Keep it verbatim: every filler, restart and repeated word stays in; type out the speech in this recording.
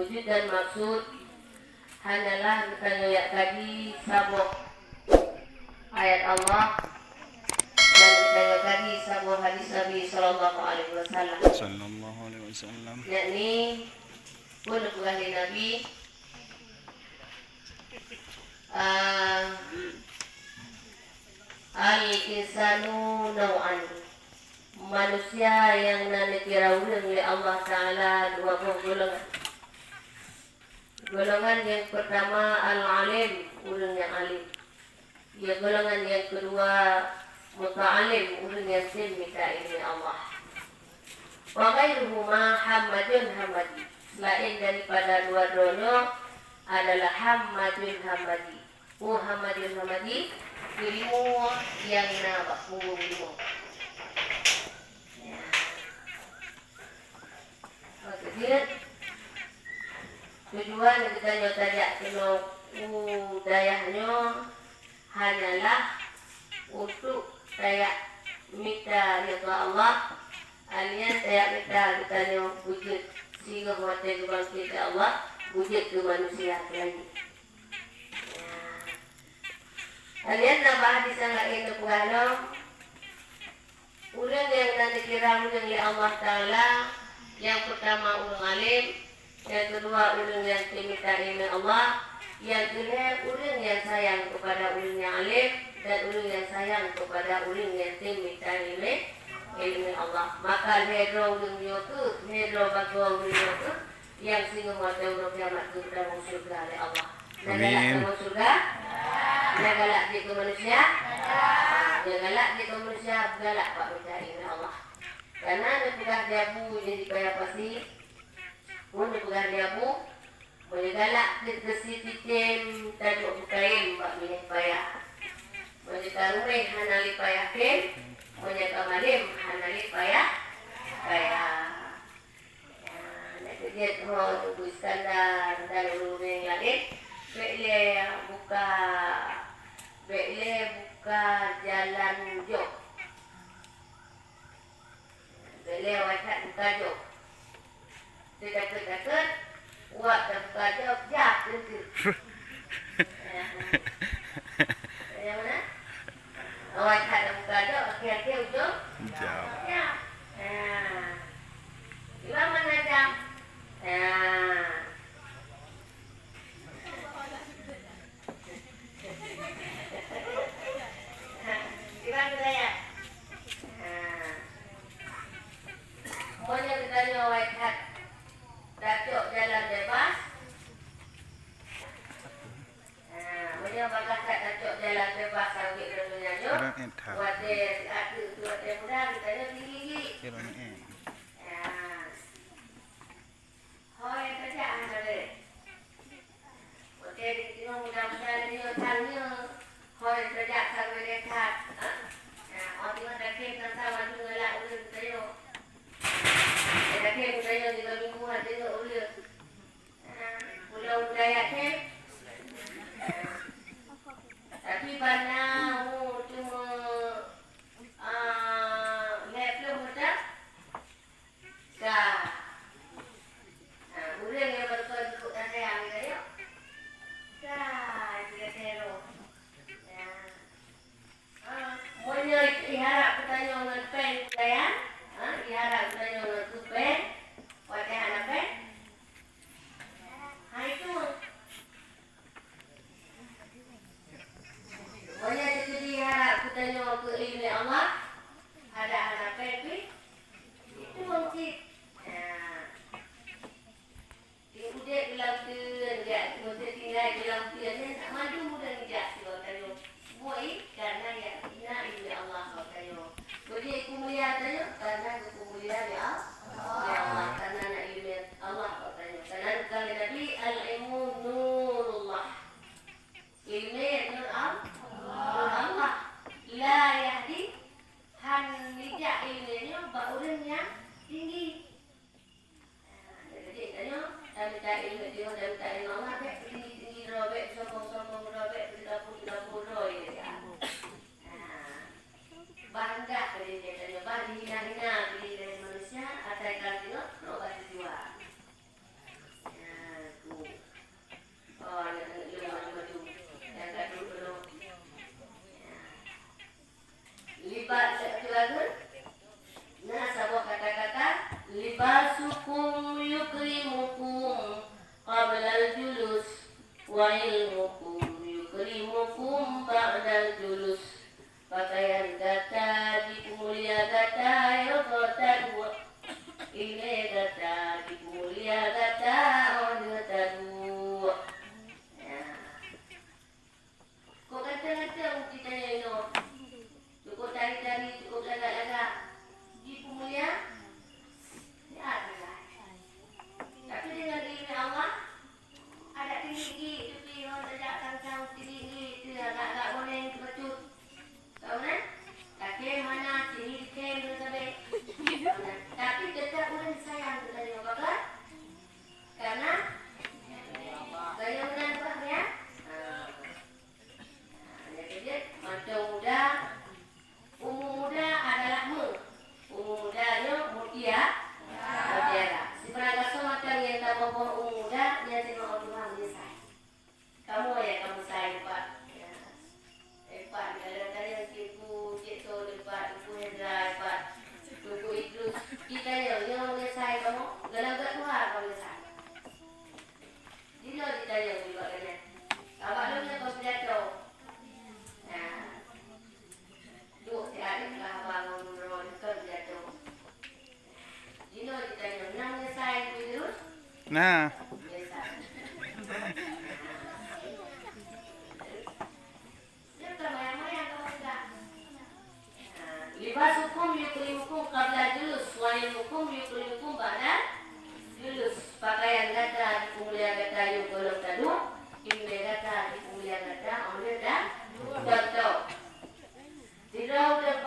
Wujud dan maksud hanyalah geutanyoe jak kaji saboh ayat Allah dan geutanyoe kaji saboh hadis Nabi sallallahu alaihi wasallam. Sallallahu alaihi wasallam. Yakni, peue neupeugah lé Nabi, ah, al-insanu nau'an. Manusia nyang na neukira ureuëng lé Allah Taala dua boh golongan. Golongan nyang peurtama al-alim, ureuëng nyang alim. Ya, golongan nyang keudua muta'allim, ureuëng nyang tem mita ileumèe Allah. Wa ghairuhuma hammadun hammadi. Selain daripada dua droe nyoe adalah hammadun hammadi. Peue hammadun hammadi? Ilmu nyang na bak punggong limong. Maksud jih, tujuan geutanyoe tajak keunoe u dayah nyoe hanyalah untuk tajak mita ridha Allah, alheuh nyan tajak mita geutanyoe beujeuet singoh watèe geubangkét lé Allah, beujeuet keu manusia keu langét. Alheuh nyan na bak hadis nyang laén neupeugah lom, ureuëng nyang na neukira ureuëng lé Allah Taala, nyang peurtama ureuëng alim, nyang keudua ureuëng nyang tem mita ileumèe Allah, nyang keulhèe ureuëng nyang sayang keupada ureuëng nyang alim dan ureuëng nyang sayang keupada ureuëng nyang tem mita ileumèe, ileumèe Allah. Maka lhèe droe ureuëng nyoe kheueh, lhèe droe bagoe ureuëng nyoe kheueh, nyang singoh watèe uroe kiamat geupeutamong syeuruga lé Allah. Na galak tamong syeuruga? Na galak jeuet keu manusia? Na galak jeuet keu manusia, galak bak mita ileumèe Allah. Kareuna neupeugah di Abu nyang di Paya Pasi, pun neupeugah di Abu, meunyoe galak keu, keu si titem taduek beukayém bak binéh paya. Meunyoe ka ruméh hana lé payah kém, meunyoe ka malém hana lé payah kaya. Nyan, nyan keuh jeuet ho Teungku Iskandar dan ureuëng laén, bèk lé buka, bèk lé buka jalan jok. Bèk lé awai that buka jok. Teutakot-takot, uwak tabuka jok, jak teungku. Nyang mana? Awai that tabuka jok, akhé-akhé ujong. Jak. Jak. Nah. Iban mana jam? Nah. Iban budaya. Nah. Meunyoe geutanyoe awai that tacok jalan bebas, Nah, meunyoe bagaih that tacok jalan bebas sabe donya nyoe, Orang entah. Watèe siat teuk, watèe muda, geutanyoe tinggi-tinggi. Orang en. Nah. Ho nyang tajak hana lé. Watèe geutanyoe muda-muda nyoe sang nyoe, ho nyang tajak sang lé that. Ha? Nah, ho teungoh dakém sang-sang maju ngalak ureueng geutanyoe. Dakém geutanyoe tiga minggu hana deungoe ureueng. Pulo budaya kèe. Tapi bana hu cuma, ah, lhèe plôh meuter. Ka. Ah, ureueng nyang baru jikuk tasayang tadi. Ka, jika sero. Ya. Ah, meunyoe iharap geutanyoe ngon péng budaya, ah, iharap geutanyoe ngon keu péng, watèe hana péng, hai tu. Meunyoe teukeudi iharap geutanyoe keu ileumèe Allah, adak hana péng pih, itu cit. Nah. Udép lam teuen, jak, meuseuti tinggai lam teuen, nyan tak maju dan jak sigoe tanyoe. Buet, karena ya, na ileumèe Allah bak tanyoe. Beujeuet keu mulia tanyoe, karena keu peumulia ya Allah. Ya Allah, karena na ileumèe Allah bak tanyoe. Karena kata Nabi, "Al-ilmu nurullah." Ileumèe nur Al-, nur Allah. La yahdi, han jijak ileumèe nyoe bak ureueng nyang tinggi. Jadi, tanyoe, tamita ileumèe, tanyoe tamita ileumèe Allah, bèk tinggi-tinggi droe, bèk sombong-sombong droe, bèk beugapu-gapu droe, ya. Nah, bah rendah keu diri tanyoe, bah dihina-hina keu diri manusia, Wa ilmukum yukrimukum ba'dal julus. Pakaian gata jipeumulia gata yoh gata duek. Ileumèe gata jipeumulia gata óh lheueh taduek. Ya. Kok gata-gata meusti tanyoe inoe? Cukup tari-tari, cukup lagak-lagak. Jipeumulia? Ya, ya. Tapi dengan ileumèe Allah, adak tinggi-tinggi, tapi ngon tajak tang-tang tinggi-tinggi, itu agak-agak boleh dibacut. Tahu kan? Tapi mana sini dikem dan sabe. Tapi tetap ureueng sayang kepada Allah, kan? Karena gaya ureueng bah, ya. Nah, jadi mantong muda, umu muda adalah me. Umu muda nyoe mutia, mutiara. Sibarang gasoe mantong nyang taboh-boh umu muda, nyan teuma Allah meunyeusai. Kamoe ya, kamoe sai, Pak. Ya. Eh, Pak, kadang-kadang Cikgu, Cik Sol, Pak, Teungku Hendra, Pak, Teungku Idrus, kita ya, yang meunyeusai kamoe, dalam gak Tuhan kamoe sai. Jinoe jitanyong nibak gobnyan. Awak lôn nyoe kon pidato. Nah. Duek siat deh, lah abang ngon droe kon pidato. Jinoe jitanyong, na meunyeusai Teungku Idrus? Nah. Meunyeusai. Libasukum yukrimukum qabla julus, wa ilmukum yukrimukum ba'da julus. Pakaian gata jipeumulia gata yoh goh lom taduek, ileumèe gata jipeumulia gata óh lheueh taduek. Sidroe ureueng